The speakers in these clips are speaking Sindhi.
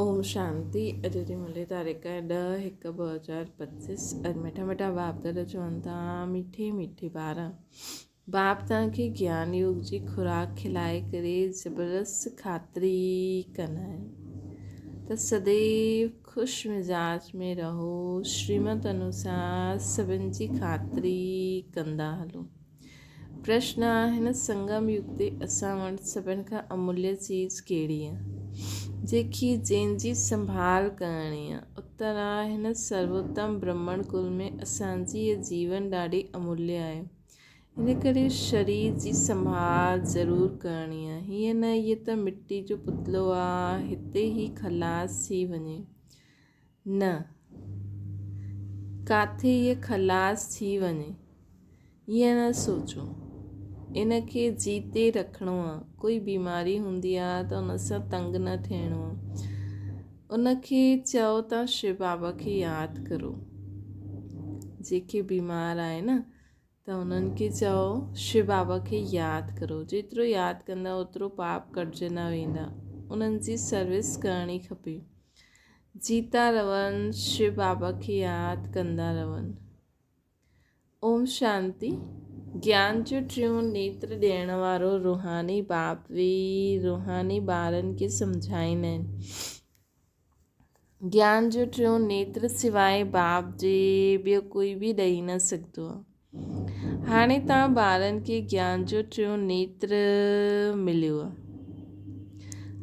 اوم شانتي اڄ جي ملي تاريخ آهي 10 1 2025 اڄ مٺا مٺا باپ دادا چون ٿا مٺي مٺي ٻار باپ توهان کي گيان يوگ جي خوراڪ کلائي ڪري زبردست خاطري ڪندا آهن ته سديو خوش مزاج ۾ رهو شريمت انوسار سڀن جي خاطري ڪندا هلو. پرشن، هن سنگم يگ تي اسان وٽ سڀن کان اموليه چيز ڪهڙي آ، جيڪي جنهن جي سنڀال ڪرڻي آ؟ اتر، هن سرووتم برهمڻ ڪل ۾ اسان جي هيء جيون ڏاڍي اموليه آهي، ان ڪري شرير جي سنڀال ضرور ڪرڻي آ. هيئن نه هيء ته مٽي جو پتلو آ، هتي هي خلاص ٿي وڃي. نه، ڪاٿي هيء خلاص ٿي وڃي، ائين نه سوچو. ان کي جيتي رکڻو آ. ڪوئي بيماري هوندي آ ته ان سان تنگ نه ٿيڻو آ. ان کي چئو ته شو بابا کي ياد ڪرو. جيڪي بيمار آهي نه ته انهن کي چئو شو بابا کي ياد ڪرو. جيترو ياد ڪندا اوترو پاپ ڪٽجندا ويندا. انهن جي سروس ڪرڻي کپي. جيتا رهن شو بابا کي ياد ڪندا رهن. اوم شانتي. گيان جو ٽيون نيتر ڏيڻ وارو روحاني باپ ويهي روحاني ٻارن کي سمجهائيندا آهن. گيان جو ٽيون نيتر سواء باپ جي ٻيو ڪوئي به ڏئي نه سگهندو آهي. هاڻي توهان ٻارن کي گيان جو ٽيون نيتر مليو آهي.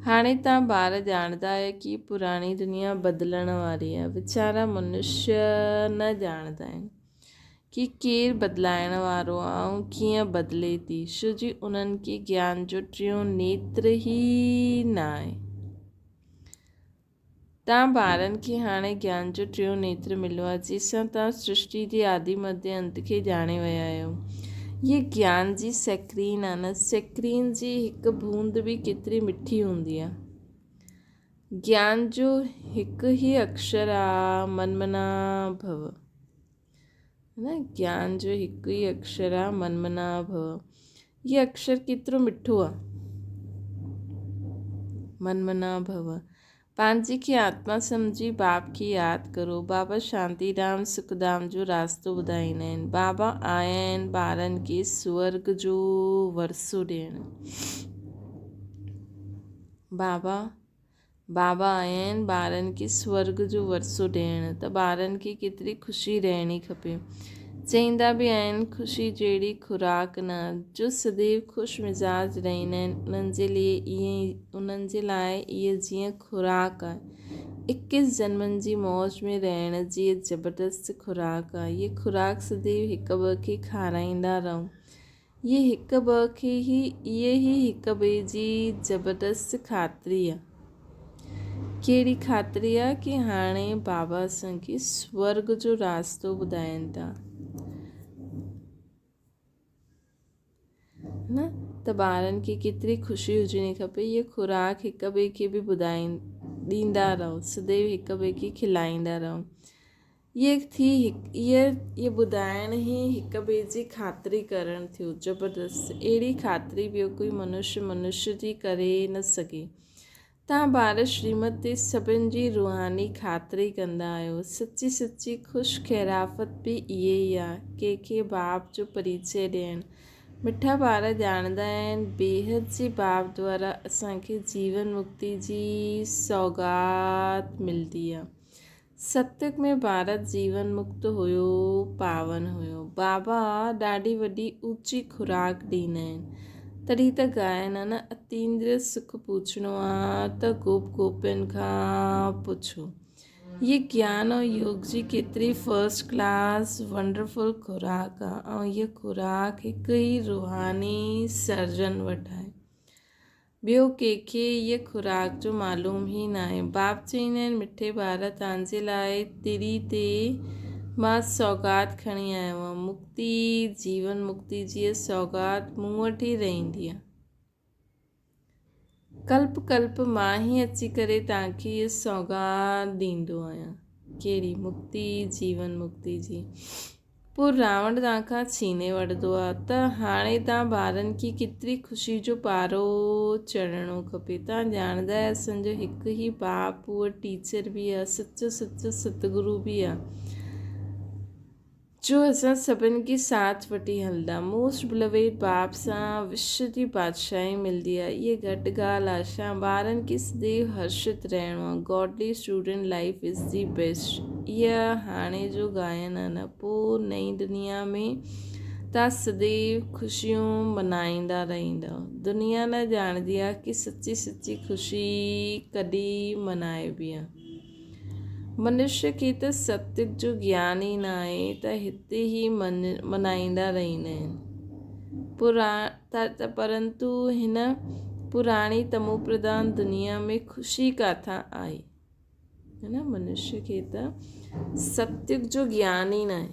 هاڻي توهان ٻار ڄاڻندا آهيو ڪي پراڻي دنيا بدلڻ واري آهي. ويچارا منشيه نه ڄاڻندا آهن ڪي ڪير بدلائڻ وارو آهي ۽ ڪيئن بدلي ٿي، ڇو جي انهن کي گيان جو ٽيون نيتر ئي نه آهي. توهان ٻارن کي هاڻي گيان جو ٽيون نيتر مليو آهي، جنهن سان توهان سرشٽي جي آدي مڌيه انت کي ڄاڻي ويا آهيو. هيء گيان جي سيڪرين آهي نه، سيڪرين جي هڪ بوند به ڪيتري مٺي هوندي آهي. گيان جو هڪ ئي اڪشر آ منمنا ڀو. نه، گيان جو هڪ ئي اڪشر آ منمنا ڀو. هي اڪشر ڪيترو مٺو آ. منمنا ڀو. پنهنجي کي آتما سمجهي باپ کي ياد ڪرو. بابا شانتي ڌام سک ڌام جو راستو ٻڌائيندا آهن. بابا آيا آهن ٻارن کي سورڳ جو ورثو ڏيڻ. بابا بابا آيا آهن ٻارن کي سورڳ جو ورثو ڏيڻ ته ٻارن کي ڪيتري خوشي رهڻي کپي. چئيندا به آهن خوشي جهڙي خوراڪ نه. جو سديو خوش مزاج رهندا آهن انهن جي لئي ائين انهن جي لاء اهي جيئن خوراڪ آهي. اڪيس جنمن جي موج ۾ رهڻ جي زبردست خوراڪ آهي. هيء خوراڪ سديو هڪ ٻئي کي کارائيندا رهو. اهي هڪ ٻئي کي ئي اهي ئي هڪ ٻئي جي زبردست خاطري آ. ڪهڙي خاطري آ ڪي هاڻي بابا اسان کي سورڳ جو راستو ٻڌائين ٿا. نه ته ٻارن کي ڪيتري خوشي هجڻي کپي اهي خوراڪ هڪ ٻئي کي به ٻڌائين ڏيندا رهو سديو هڪ ٻئي کي کلائيندا رهو. اهي ٿي اهي ٻڌائڻ ئي هڪ ٻئي جي خاطري ڪرڻ ٿيو. زبردست! اهڙي خاطري ٻيو ڪوئي منش منش جي ڪري نه سگهي. توهان ٻار شريمت تي سڀن جي روحاني خاطري ڪندا آهيو. سچي سچي خوش خيرافت به اهي ئي آ، ڪنهن کي باپ جو پريچئه ڏيڻ. مٺا ٻار ڄاڻندا آهن، بيحد جي باپ دوارا اسان کي جيون مڪتي جي سوغات ملدي آ. ستيگ ۾ ڀارت جيون مڪت هيو، پاون هيو. بابا ڏاڍي وڏي اوچي خوراڪ ڏيندا آهن. تڏهن ته ڳائن ها نه اتيندريه سک پوڇڻو آ ته گوپ گوپين کان پڇو. هيء گيان ۽ يوگ جي ڪيتري فرسٽ ڪلاس ونڊرفل خوراڪ آ ۽ هيء خوراڪ هڪ ئي روحاني سرجن وٽ آهي. ٻيو ڪنهن کي هيء خوراڪ جو معلوم ئي ناهي. باپ چئيندا آهن، مٺي ٻار، تنهنجي لاء تري تي مان سوغات کڻي آيو آهيان. مڪتي، جيون مڪتي جي هيء سوغات مون وٽ ئي رهندي آهي. ڪلپ ڪلپ مان ئي اچي ڪري توهان کي هيء سوغات ڏيندو آهيان. ڪهڙي؟ مڪتي، جيون مڪتي جي. پوء راوڻ توهان کان ڇيني وٺندو آهي ته هاڻي توهان ٻارن کي ڪيتري خوشي جو پارو چڙهڻو کپي. توهان ڄاڻندا آهيو اسان جو هڪ ئي باپ اهو ٽيچر به آهي، سچو سچو ستگرو به آهي، جو اسان سڀن کي ساٿ وٺي هلندا. موسٽ بلويڊ باپ سان وشو جي بادشاهي ملندي آهي. اها گهٽ ڳالهه آهي ڇا؟ ٻارن کي سديو هرشت رهڻو آهي. Godly student life is the best. اها هاڻي جو ڳائن آ نه پوء نئين دنيا ۾ تان سديو خوشيون منائيندا رهندؤ. دنيا نه ڄاڻندي آ ڪي سچي سچي خوشي ڪڏهن منائبي آ. منشي کي ته ستيگ جو گيان ئي نه آهي ته هتي ئي منائيندا رهندا آهن. پرنتو هن پراڻي تموپرڌان دنيا ۾ خوشي ڪاٿان آئي؟ هن منشي کي ته ستيگ جو گيان ئي ناهي.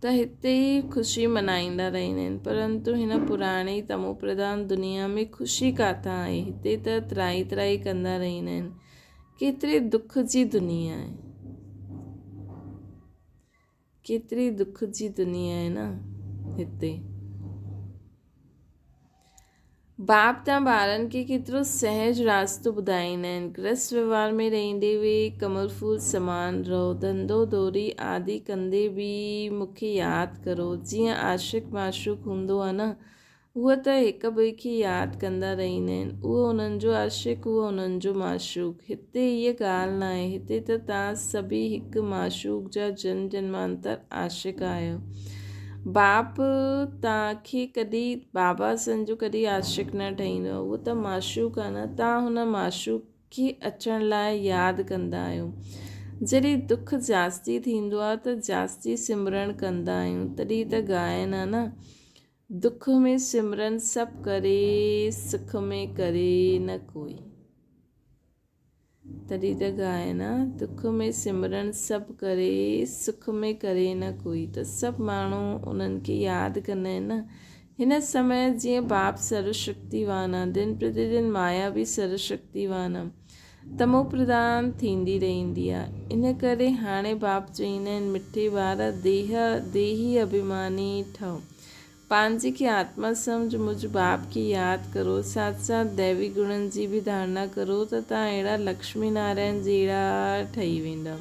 ته هتي ئي خوشي منائيندا رهندا آهن. پرنتو هن پراڻي تموپرڌان دنيا ۾ خوشي ڪاٿان آئي؟ هتي ته ترائي ترائي ڪندا رهندا آهن. ڪيتري دک جي دنيا آهي. ڪيتري دک جي دنيا آهي نه هتي. باپ تان ٻارن کي ڪيترو سهج راستو ٻڌائيندا آهن. گرهست وهنوار ۾ رهندي به ڪمل ڦول سمان رهو. ڌنڌو ڌوري آدي ڪندي به مون کي ياد ڪرو. جيئن عاشق معشوق هوندو آهي نه، هو ته هڪ ٻئي کي ياد ڪندا رهندا آهن. اهو انهن جو عاشق، اهو انهن جو معشوق. هتي هيء ڳالهه ناهي. هتي ته توهان سڀئي هڪ معشوق جا جنم جنمانتر عاشق آهيو. باپ توهان کي ڪڏهن بابا سن جو ڪڏهن عاشق نه ٺهيندو آهي اهو ته معشوق آهي نه توهان هن معشوق کي اچڻ لاء ياد ڪندا آهيو جڏهن دک جاستي ٿيندو آهي ته جاستي سمرڻ ڪندا آهيون تڏهن ته ڳائن ها نه دک ۾ سمرن سڀ ڪري سک ۾ ڪري نه ڪوئي. تڏهن ته ڳائن ها، دک ۾ سمرڻ سڀ ڪري، سک ۾ ڪري نه ڪوئي ته سڀ ماڻهو انهن کي ياد ڪندا آهن نه. هن سمي جيئن باپ سرو شڪتيوان آ، دن پرتي دن مايا به سرو شڪتيوان آ، تمو پرڌان ٿيندي رهندي آ. ان ڪري هاڻي باپ چئيندا آهن، مٺي ٻار، ديهه ديهي اڀيماني ٺهو. پنهنجي کي آتما سمجھ مجھ باپ کي ياد ڪرو، ساٿ ساٿ ديوي گڻن جي به ڌارنا ڪرو ته توهان اهڙا لڪشمي نارائڻ جهڙا ٺهي ويندا.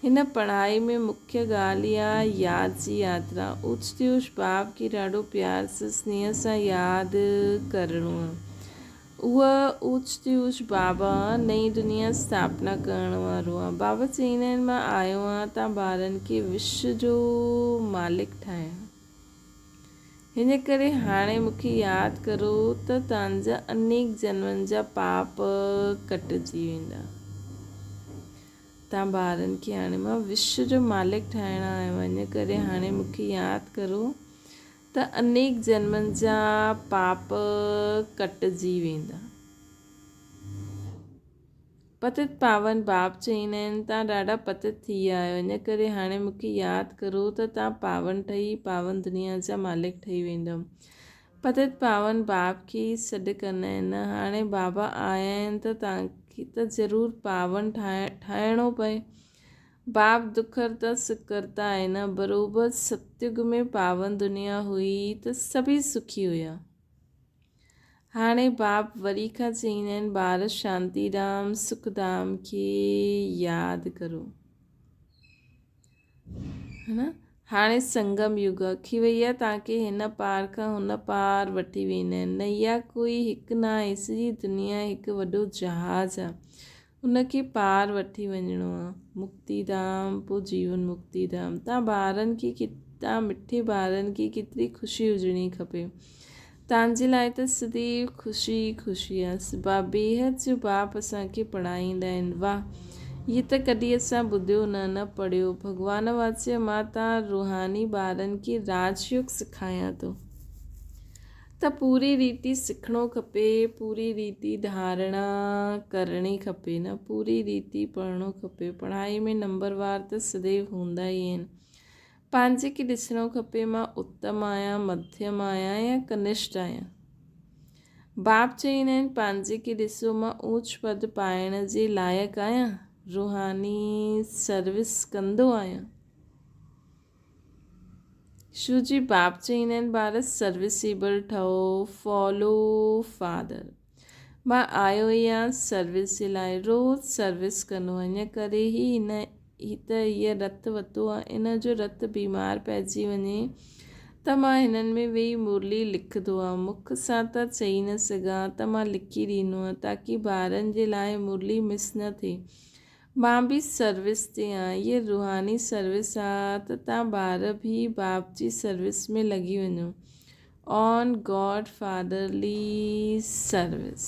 هن پڙهائي ۾ مکيه ڳالهه اها آهي ياد جي ياترا. اوچتي اوچ باپ کي ڏاڍو پيار سان سنيهه سان ياد ڪرڻو آهي. اهو اوچتي اوچ بابا نئين دنيا اسٿاپنا ڪرڻ وارو آهي. بابا چئيندا آهن مان آيو آهيان توهان ٻارن کي وشو جو مالڪ ٺاهيان. هن ڪري هاڻي مون کي ياد ڪرو ته توهان جا انيڪ جنمن جا پاپ ڪٽجي ويندا. توهان ٻارن کي هاڻي مان وشو جو مالڪ ٺاهڻ آيو آهيان، ان ڪري هاڻي مون کي ياد ڪرو ته انيڪ جنمن جا پاپ ڪٽجي ويندا. پتت پاون باپ چئيندا آهن، توهان ڏاڍا پتت ٿي ويا آهيو، ان ڪري هاڻي مون کي ياد ڪرو ته توهان پاون ٺهي پاون دنيا جا مالڪ ٺهي ويندؤ. پتت پاون باپ کي ئي سڏ ڪندا آهن نه، هاڻي بابا آيا آهن ته توهان کي ته ضرور پاون ٺاهڻو پئي. باپ دکرتا سک ڪرتا آهي نه، بروبر ستيگ ۾ پاون دنيا هئي ته سڀئي سکي هيا. هاڻي باپ وري کان چئيندا آهن ٻار شانتي ڌام سک ڌام کي ياد ڪرو هه هاڻي سنگم يگ اکي وئي آهي تاڪي هن پار کان هن پار وٺي ويندا آهن نيا ڪوئي هڪ نه آهي سڄي دنيا هڪ وڏو جهاز آهي ان کي پار وٺي وڃڻو آ. مڪتي ڌام پوء جيون مڪتي ڌام. تان ٻارن کي تان مٺي ٻارن کي ڪيتري خوشي هجڻي کپي. تان جي لاء ته سديو خوشي ئي خوشي آ. با بيحد جو باپ اسان کي پڙهائيندا آهن. واه! هي ته ڪڏهن اسان ٻڌيو نه، نه پڙهيو. ڀڳوان واچي مان تان روحاني ٻارن کي راج يوگ سکايان ٿو. ته پوري ريتي سکڻو کپي، پوري ريتي ڌارڻا ڪرڻي کپي نه پوري ريتي پڙهڻو کپي. پڙهائي ۾ نمبروار ته سديو هوندا ئي آهن. پنهنجي کي ڏسڻو کپي مان اتم آهيان، مڌيم آهيان يا ڪنشٽ آهيان. باپ چئيندا آهن پنهنجي کي ڏسو مان اوچ پد پائڻ جي لائق آهيان. روحاني سروس ڪندو آهيان. شو جي باپ چئيندا آهن ٻار سروسيبل ٺهو، فالو فادر. مان آيو ئي آهيان سروس جي لاء، روز سروس ڪندو آهيان، ان ڪري ئي هن هي ته هيء رت وتو آهي، ان جو رت بيمار پئجي وڃي ته مان هنن ۾ ويهي مرلي لکندو آهيان، مک سان ته چئي نه سگهان ته مان لکي ڏيندو آهيان تاڪي ٻارن جي لاء مرلي مس نه ٿئي. مان به سروس تي آهيان، هيء روحاني سروس آ ته تان ٻار به باپ جي سروس ۾ لڳي وڃو. آن گاڊ فادرلي سروس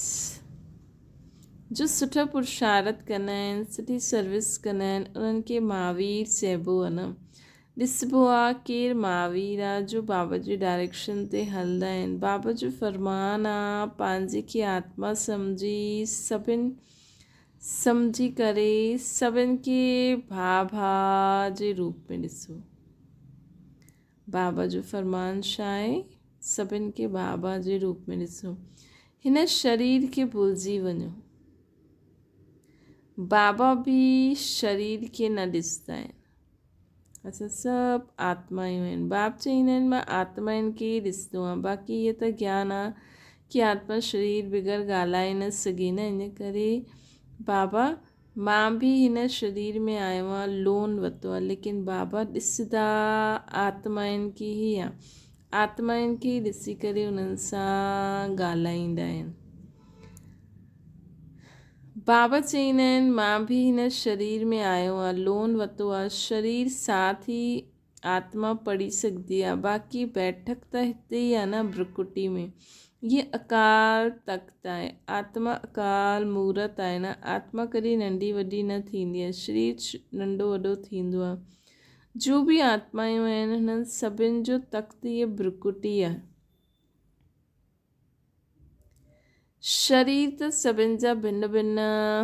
جو سٺو پرشارت ڪندا آهن، سٺي سروس ڪندا آهن، انهن کي مهاوير چئبو آ نه. ڏسبو آ ڪير مهاوير آ جو بابا جي ڊائريڪشن تي هلندا آهن. بابا جو فرمان آ پنهنجي کي آتما سمجهي سڀن سمجهي ڪري سڀن کي ڀاء ڀاء جي روپ ۾ ڏسو. بابا جو فرمان ڇا آهي؟ سڀن کي ڀاء ڀاء جي روپ ۾ ڏسو. هن شرير کي ڀلجي وڃو. بابا به شرير کي نه ڏسندا آهن. اسان سڀ آتمايون آهن. باپ چئيندا آهن مان آتمائن کي ئي ڏسندو آهيان. باقي هيء ته گيان آهي ڪي آتما شرير بغير ڳالهائي نه سگهي نه ان ڪري بابا مان به هن شرير ۾ آيو آهيان لون ورتو آهي ليڪن بابا ڏسندا آتمائن کي ئي آهي. آتمائن کي ئي ڏسي ڪري انهن سان ڳالهائيندا آهن. بابا چئيندا آهن، مان به هن شرير ۾ آيو آهيان، لون وتو آهي، شرير ساٿ ئي آتما پڙهي سگهندي آهي، باقي بيٺڪ ته هتي ئي آهي نه ڀرڪٽي ۾. هيء اڪال تخت آهي، آتما اڪال مورت آهي نه، آتما ڪڏهن ننڍي وڏي نه ٿيندي آهي، شرير ننڍو وڏو ٿيندو آهي. جو به آتمائون آهن، هنن سڀن جو تخت هيء ڀرڪٽي آهي. شرير ته سڀن جا ڀن ڀن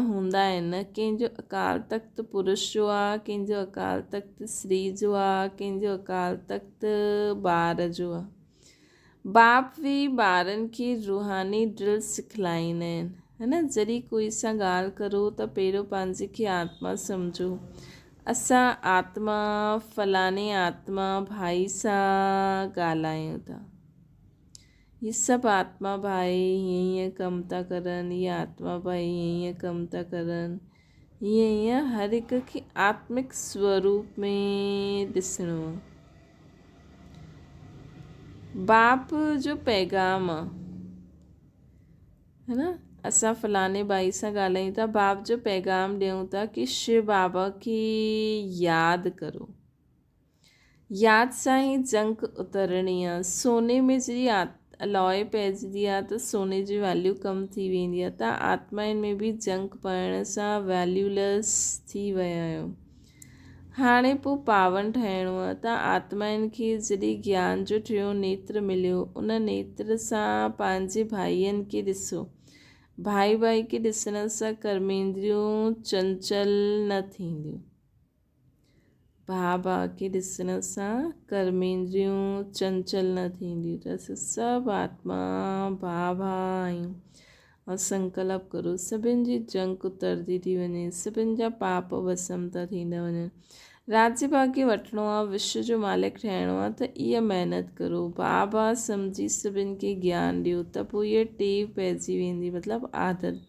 هوندا آهن. ڪنهن جو اڪال تخت پرش جو آ، ڪنهن جو اڪال تخت سري جو آ، ڪنهن جو اڪال تخت ٻار جو آ. باپ به ٻارن کي روحاني ڊرل سکلائيندا آهن. ها نه جڏهن ڪوئي سان ڳالهه ڪرو ته پهريون پنهنجي کي آتما سمجهو. اسان آتما فلاڻي آتما ڀائي سان ڳالهايون ٿا. هي سڀ آتما ڀائي هيئن هيئن ڪم ٿا ڪرن، هي آتما ڀائي هيئن هيئن ڪم ٿا ڪرن، هيئن هيئن هر هڪ کي آتمڪ سوروپ ۾ ڏسڻو آ. باپ جو پيغام آ ها نه اسان فلاڻي ڀائي سان ڳالهايون ٿا باپ جو پيغام ڏيون ٿا ڪي شو بابا کي ياد ڪرو. ياد سان ئي جنگ اترڻي آ. سوني ۾ جي الوء پئجندي آ ته سوني جي ويليو ڪم ٿي ويندي آ ته آتمائن ۾ به جنگ پئڻ سان ويليولس ٿي ويا آهيو. هاڻي پو پاون ٺهڻو آ ته آتمائن کي جڏهن گيان جو ٽيون نيتر مليو ان نيتر سان پنهنجي ڀائين کي ڏسو. ڀائي ڀائي کي ڏسڻ سان ڪرميندريون چنچل نه ٿينديون. ڀاء ڀاء کي ڏسڻ سان ڪرميندريون چنچل نه ٿينديون ته اسين سڀ آتما ڀاء ڀاء آهيون ۽ سنڪلپ ڪرو سڀن جي جنگ اترندي ٿي وڃي سڀن جا پاپ ڀسم ٿا ٿيندا وڃن راجيه ڀاڳيه وٺڻو آهي وشو جو مالڪ ٺهڻو آهي ته اها محنت ڪرو ڀاء ڀاء سمجهي سڀن کي گيان ڏيو ته پوء اها ٽيو پئجي ويندي مطلب عادت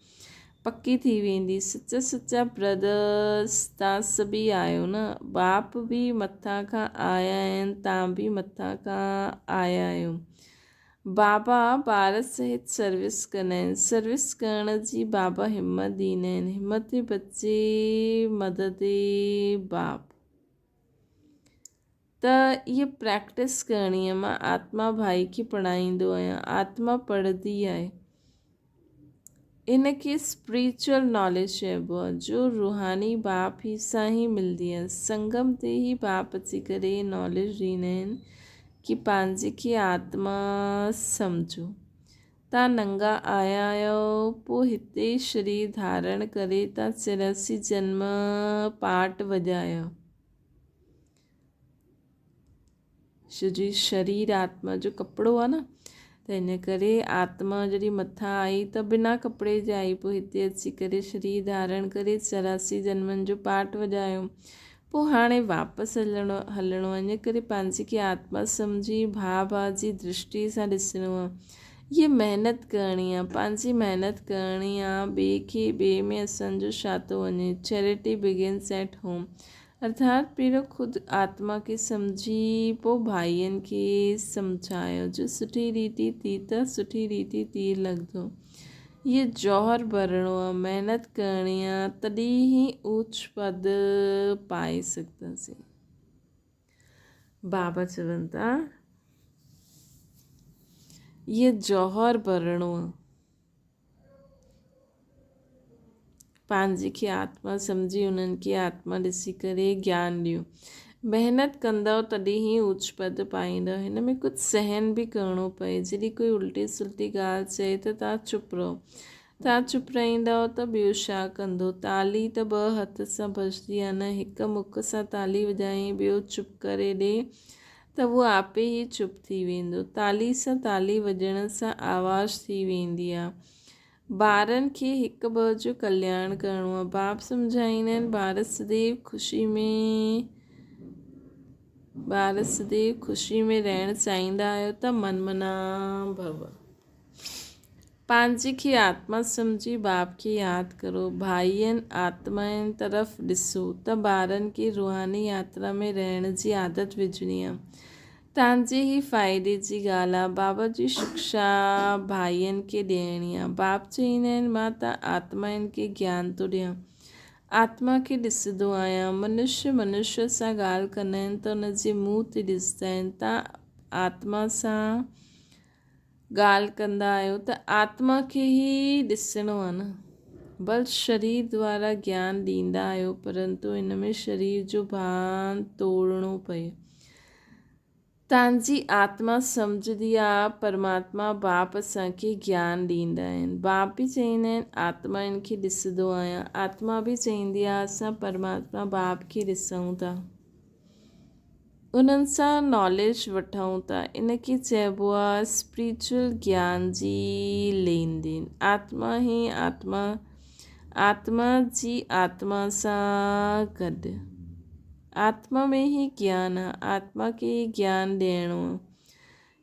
پڪي ٿي ويندي. سچا سچا برادرس تان سڀئي آهيو نه. باپ به مٿان کان آيا آهن تان به مٿان کان آيا آهيو. بابا ٻار سهت سروس ڪندا آهن. سروس ڪرڻ جي بابا همت ڏيندا آهن. همت بچي مدد باپ. ته اها پريڪٽس ڪرڻي آهي. مان آتما ڀائي کي پڙهائيندو آهيان. آتما پڙهندي آهي. ان کي اسپريچوئل ناليج چئبو آهي جو روحاني باپ ئي سان ئي ملندي آهي. سنگم تي ئي باپ اچي ڪري ناليج ڏيندا آهن ڪي پنهنجي کي آتما سمجهو. تان ننگا آيا آهيو پوء هتي شرير ڌارڻ ڪري تان 84 جنم پاٽ وڄايا. شو جي شرير آتما جو ڪپڙو آ نه ته ان ڪري آتما جڏهن مٿان آئي ته بنا ڪپڙي جي آئي پوء هتي اچي ڪري شرير ڌارڻ ڪري 84 جنمن جو پاٺ وڄايو. پوء هاڻي واپس هلڻو هلڻو آهي، ان ڪري پنهنجي کي آتما سمجهي ڀاء ڀاء جي درشٽي سان ڏسڻو آهي. هيء محنت ڪرڻي آهي، پنهنجي محنت ڪرڻي آهي، ٻئي کي ٻئي ۾ اسان جو ڇا ٿو وڃي؟ Charity begins at home ارٿات پهريون خود آتما کي سمجهي پوء ڀائين کي سمجهايو، جو سٺي ريتي ٿي ته سٺي ريتي تير لڳندو. هيء جوهر ڀرڻو آ، محنت ڪرڻي آ، تڏهن ئي اوچ پد پائي سگهنداسين. بابا چون ٿا، هيء جوهر ڀرڻو آ. پنهنجي کي آتما سمجهي انهن کي آتما ڏسي ڪري گيان ڏيو. محنت ڪندؤ تڏهن ئي اوچ پد پائيندؤ. هن ۾ ڪجهه سهن به ڪرڻو پئي. جڏهن ڪوئي الٽي سلٽي ڳالهه چئي ته توهان چپ رهو. توهان چپ رهندؤ ته ٻيو ڇا ڪندو؟ تالي ته ٻه هٿ سان ڀڄندي آهي نه. هڪ مک سان تالي وڄائين ٻيو چپ ڪري ڏي ته اهو آپي ئي چپ ٿي ويندو. تالي سان تالي وڄڻ سان آواز ٿي ويندي آهي. ٻارن کي هڪ ٻئي جو ڪلياڻ ڪرڻو آهي. باپ سمجهائيندا آهن ٻار سديو خوشي ۾ ٻار سديو خوشي ۾ رهڻ چاهيندا آهيو ته من منا ڀو. پنهنجي کي آتما سمجهي باپ کي ياد ڪرو. ڀائين آتمائن طرف ڏسو ته ٻارن کي روحاني ياترا ۾ رهڻ جي عادت وجهڻي آهي. تنهنجي ئي فائدي جي ڳالهه آ. بابا جي شڪشا ڀائين کي ڏيڻي آ. باپ چئيندا آهن، مان ته آتمائن کي گيان ٿو ڏيان. آتما کي ڏسندو آهيان. منشي منشي سان ڳالهه ڪندا آهن ته ان جي منهن تي ڏسندا آهن. تان آتما سان ڳالهه ڪندا آهيو ته آتما کي ئي ڏسڻو آ نه. بل شرير دوارا گيان ڏيندا آهيو پرنتو ان ۾ شرير جو ڀان توڙڻو پئي. تنهنجي آتما سمجهندي آ پرماتما باپ اسان کي گيان ڏيندا آهن. باپ به چئيندا آهن آتمائن کي ڏسندو آهيان. آتما به چئيندي آ اسان پرماتما باپ کي ڏسون ٿا. انهن سان ناليج وٺون ٿا. ان کي چئبو آ اسپريچوئل گيان جي لين دين. آتما هي آتما آتما جي آتما سان گڏ. آتما ۾ ئي گيان آ، آتما کي ئي گيان ڏيڻو آ.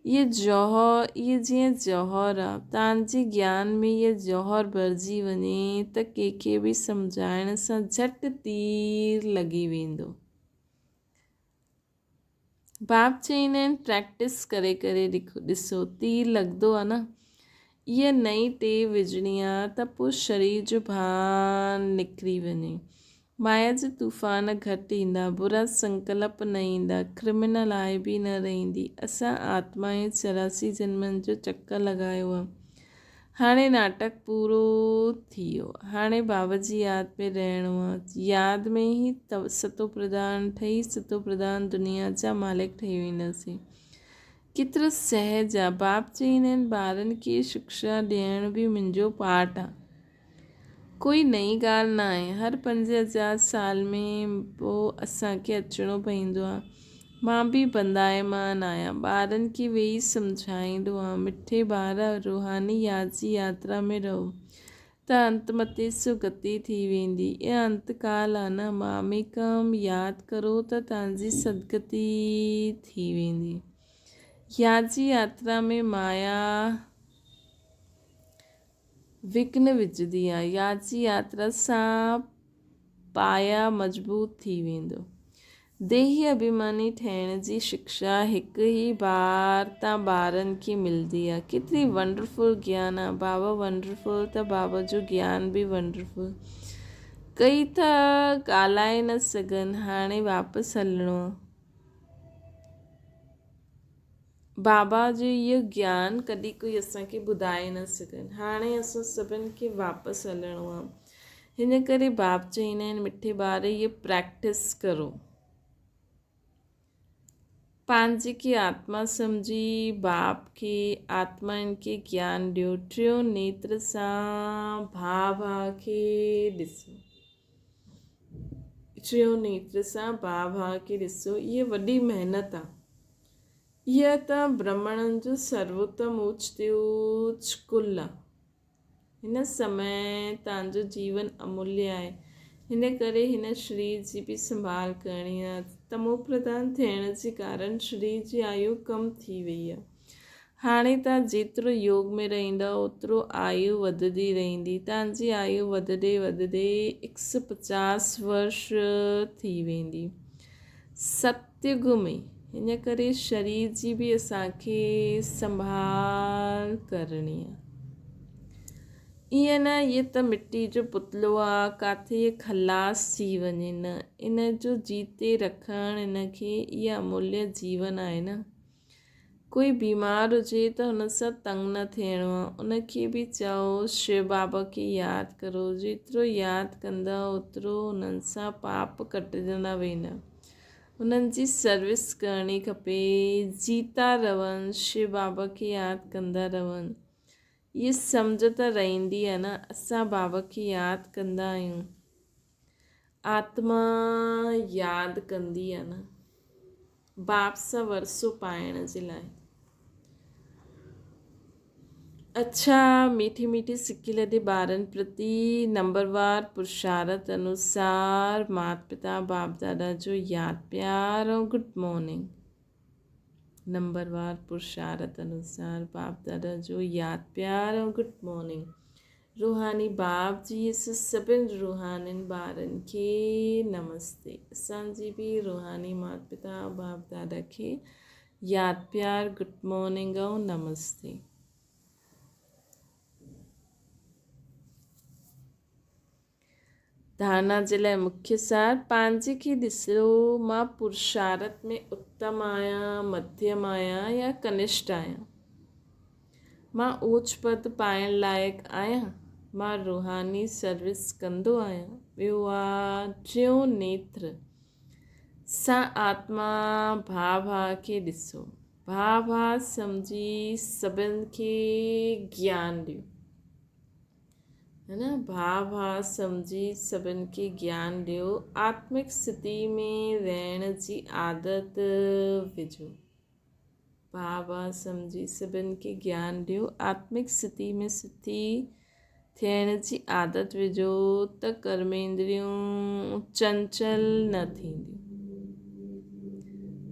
اهي جوهر، اهي جيئن جوهر آ، تان جي گيان ۾ اهي جوهر ڀرجي وڃي ته ڪنهن کي به سمجهائڻ سان جهٽ تير لڳي ويندو. باپ چئيندا آهن پريڪٽس ڪري ڪري ڏسو، تير لڳندو آ نه. اها نئين ٽيو وجهڻي آ ته پوء شرير جو ڀان نڪري وڃي. مايا جا طوفان گهٽ ايندا، برا سنڪلپ نه ايندا، ڪرمنل آء به نه رهندي. اسان آتمائن 84 جنمن جو چڪر لڳايو آ. هاڻي ناٽڪ پورو ٿي ويو. هاڻي بابا جي ياد ۾ رهڻو آ. ياد ۾ ئي ستو پرڌان ٺهي ستو پرڌان دنيا جا مالڪ ٺهي وينداسين. ڪيترو سهج آ. باپ چئيندا آهن ٻارن کي شڪشا ڏيڻ به منهنجو پارٽ آ. ڪوئي نئين ڳالهه نه آهي. هر 5000 سال ۾ پوء اسان کي اچڻو پوندو آهي. مان به بندايمان آهيان. ٻارن کي ويهي سمجهائيندو آهيان. مٺي ٻار روحاني ياد جي ياترا ۾ رهو ته انت متي سو گتي ٿي ويندي. اها انت ڪال آهي نه. ماميڪم ياد ڪرو ته توهان جي سدگتي ٿي ويندي. ياد جي ياترا ۾ مايا. وگهن وجهندي آ. ياد جي ياترا سان پايا مضبوط ٿي ويندو. ديهي اڀيماني ٺهڻ جي شڪشا هڪ ئي بار تان ٻارن کي ملندي آ. ڪيتري ونڊرفل گيان آ. بابا ونڊرفل ته بابا جو گيان به ونڊرفل. ڪئي ته ڳالهائي نه سگهن. هاڻي واپس هلڻو آ. بابا جو اهو گيان ڪڏهن ڪوئي اسان کي ٻڌائي نه سگهن. هاڻي اسان سڀن کي واپس هلڻو آهي. هن ڪري باپ چئيندا آهن مٺي ٻار هيء پريڪٽس ڪرو. پنهنجي کي آتما سمجهي باپ کي آتمائن کي گيان ڏيو. ٽيون نيتر سان ڀاء ڀاء کي ڏسو. ٽيون نيتر سان ڀاء ڀاء کي ڏسو. هيء وڏي محنت آهي. هيء ته برهمڻن جو سروتم اوچ تي اوچ ڪل آ. هن سمي توهان جو جيون اموليه آهي، هن ڪري هن شرير جي به سنڀال ڪرڻي آ. تمو پرڌان ٿيڻ جي ڪارڻ شرير جي آيو ڪم ٿي وئي آ. هاڻي توهان جيترو يوگ ۾ رهندا اوترو آيو وڌندي رهندي. توهان جي آيو وڌندي وڌندي هڪ سؤ 50 ورش ٿي ويندي. ستيگ ۾، ان ڪري شرير جي به اسان کي سنڀال ڪرڻي آ. ائين نه هيء ته مٽي جو پتلو آ، ڪاٿي هيء خلاص ٿي وڃي نه، ان جو جيتي رکڻ ان کي اها اموليه جيون آهي نه. ڪوئي بيمار هجي ته هن سان تنگ نه ٿيڻو آ، ان کي به چئو شو بابا کي ياد ڪرو، جيترو ياد ڪندا اوترو انهن سان پاپ ڪٽجندا ويندا. انهن جي سروس ڪرڻي کپي، جيتا رهن، شو بابا کي ياد ڪندا رهن. هيء سمجهه ته رهندي آ نه، اسان بابا کي ياد ڪندا آهيون. آتما ياد ڪندي آ نه. باپ سان ورثو پائڻ جي لاء. اڇا ميٺي ميٺي سڪي لڌي ٻارن پرتي نمبروار پرشارت انوسار مات پتا باپ دادا جو ياد پيار ۽ گڊ مارننگ. نمبروار پرشارت انوسار باپ دادا جو ياد پيار ۽ گڊ مارننگ. روحاني باپ جي سڀن روحانين ٻارن کي نمستي. اسان جي به روحاني مات پتا باپ دادا کي ياد پيار گڊ مارننگ ۽ نمستي. ڌارنا جي لاء مکيه سار، پنهنجي کي ڏسو مان پرشارت ۾ اتم آهيان، مڌيم آهيان يا ڪنشٽ آهيان؟ مان اوچ پد پائڻ لائق آهيان؟ مان روحاني سروس ڪندو آهيان؟ ٻيو آ ٽيون نيتر سان آتما ڀاء ڀاء کي ڏسو. ڀاء ڀاء سمجهي سڀن کي گيان ڏيو. هي نه ڀاء ڀاء سمجهي سڀن کي گيان ڏيو. آتمڪ سٿي ۾ رهڻ جي عادت وجهو. ڀاء ڀاء سمجهي سڀن کي گيان ڏيو. آتمڪ سٿي ۾ سٿي ٿيڻ جي عادت وجهو ته ڪرميندريون چنچل نه ٿينديون.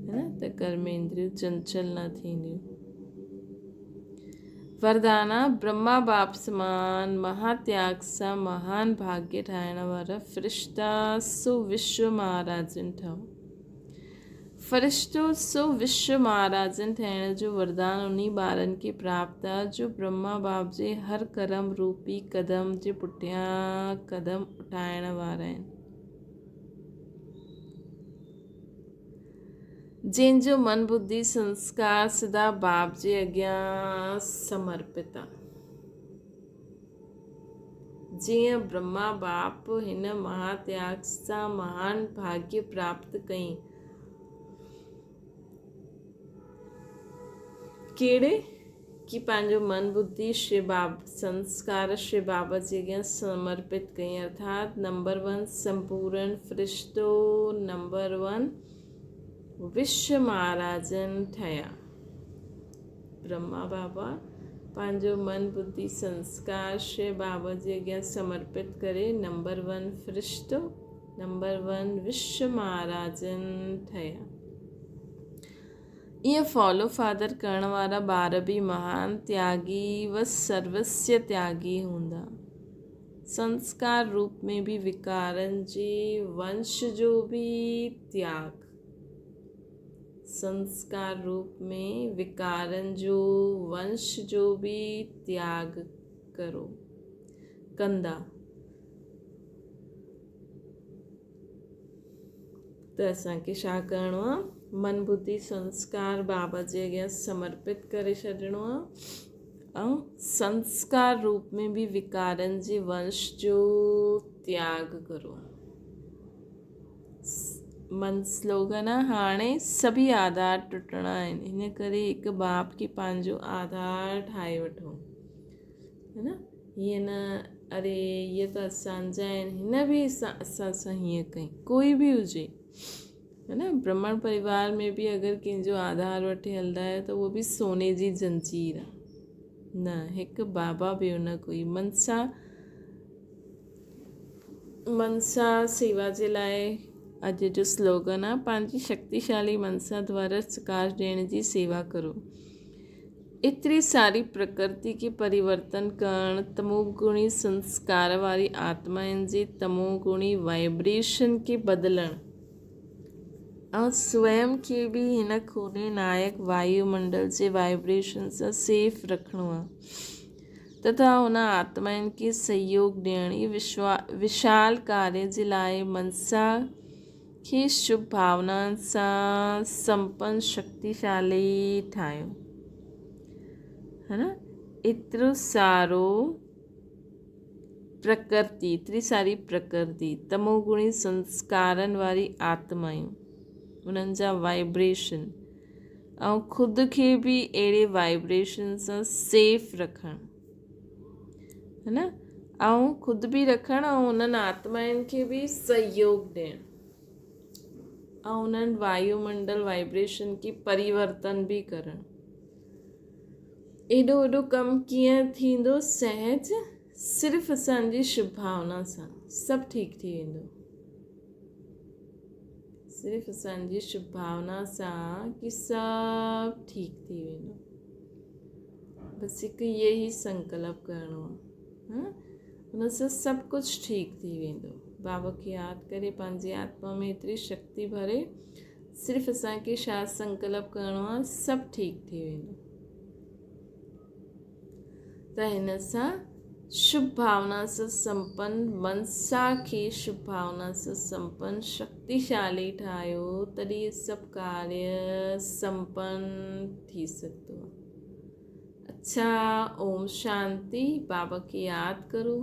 هي نه ته ڪرميندريون چنچل نه ٿينديون. وردانا، برهما باپ سمان مها تياڳ سان مهان ڀاڳيه ٺاهڻ وارا فرشتا سو وشو مهاراجن ٺهو. فرشتو سو وشو مهاراجن ٺهڻ جو وردان انهي ٻارن کي پراپت آ جو برهما باپ جي هر ڪرم روپي قدم جي پٺيان قدم اٺائڻ وارا آهن. جنهن جو من ٻڌي سنسڪار سدا باپ جي اڳيان سمرپت آ. جيئن برهما باپ هن مها تياڳ سان مهان ڀاڳيه پراپت ڪئين. ڪهڙي؟ ڪي پنهنجو من ٻڌي شو باب سنسڪار شو بابا جي اڳيان سمرپت ڪئين ارٿات نمبر ون سمپورڻ فرشتو نمبر ون وشو مهاراجن ٺهيا. برهما بابا پنهنجو من ٻڌي سنسڪار شو بابا جي اڳيان سمرپت ڪري نمبر ون فرشتو نمبر ون وشو مهاراجن ٺهيا. ائين فالو فادر ڪرڻ وارا ٻار به مهان تياڳي و سروسيه تياڳي هوندا. سنسڪار روپ ۾ به وڪارن جي ونش جو به تياڳ. سنسڪار روپ ۾ وڪارن جو ونش جو به تياڳ ڪرو ڪندا. ته اسان کي ڇا ڪرڻو آ؟ من ٻڌي سنسڪار بابا جي اڳيان سمرپت ڪري ڇڏڻو آ ۽ سنسڪار روپ ۾ به وڪارن جي ونش جو تياڳ ڪرو. من سلوگن آ هاڻي سڀئي آڌار ٽٽڻا آهن ان ڪري هڪ باپ کي پنهنجو آڌار ٺاهي وٺو. هي نه هيئن نه اري هيء ته اسان جا آهن هن به اسان سان هيئن ڪئي ڪوئي به هجي هي نه برهمڻ پريوار ۾ به اگر ڪنهن جو آڌار وٺي هلندا آهيو ته اهو به سوني جي زنجير آهي. نه هڪ بابا ٻيو نه ڪوئي. منسا منسا سيوا جي لاء اڄ جو سلوگن آهي پنهنجي شڪتيشالي منسا دوارا سڪار ڏيڻ جي سيوا ڪرو. ايتري ساري پرڪرتي کي پريورتن ڪرڻ، تموگڻي سنسڪار واري آتمائن جي تموگڻي وائبريشن کي بدلڻ ۽ سوئم کي به هن خوني نائڪ وايو منڊل جي وائبريشن سان سيف رکڻو آهي تٿا هن آتمائن کي سهيوگ ڏيڻ هي وشال ڪاريه جي لاء منسا کي شڀ ڀاونائن سان سمپن شڪتيشالي ٺاهيو. ها نه ايترو سارو پرڪرتي ايتري ساري پرڪرتي تموگڻي سنسڪارن واري آتمائون انهن جا وائبريشن ۽ خود کي به اهڙي وائبريشن سان سيف رکڻ ها نه ۽ خود به رکڻ ۽ انهن آتمائن کي به سهيوگ ڏيڻ ۽ انهن وايو منڊل وائبريشن کي پريورتن به ڪرڻ ايڏو وڏو ڪم ڪيئن ٿيندو سهج صرف اسان جي شڀ ڀاونا سان سڀ ٺيڪ ٿي ويندو صرف اسان جي شڀ ڀاونا سان ڪي سڀ ٺيڪ ٿي ويندو بس هڪ اهي ئي سنڪلپ ڪرڻو آهي ان سان سڀ ڪجهه ٺيڪ ٿي ويندو بابا کي ياد ڪري پنهنجي آتما ۾ ايتري شڪتي ڀري صرف اسان کي ڇا سنڪلپ ڪرڻو آهي سڀ ٺيڪ ٿي ويندو ته هن سان شڀ ڀاونا سان سمپن منسا کي شڀ ڀاونا سان سمپن شڪتيشالي ٺاهيو تڏهن سڀ ڪاريه سمپن ٿي سگهندو آهي. اڇا اوم شانتي بابا کي ياد ڪرو.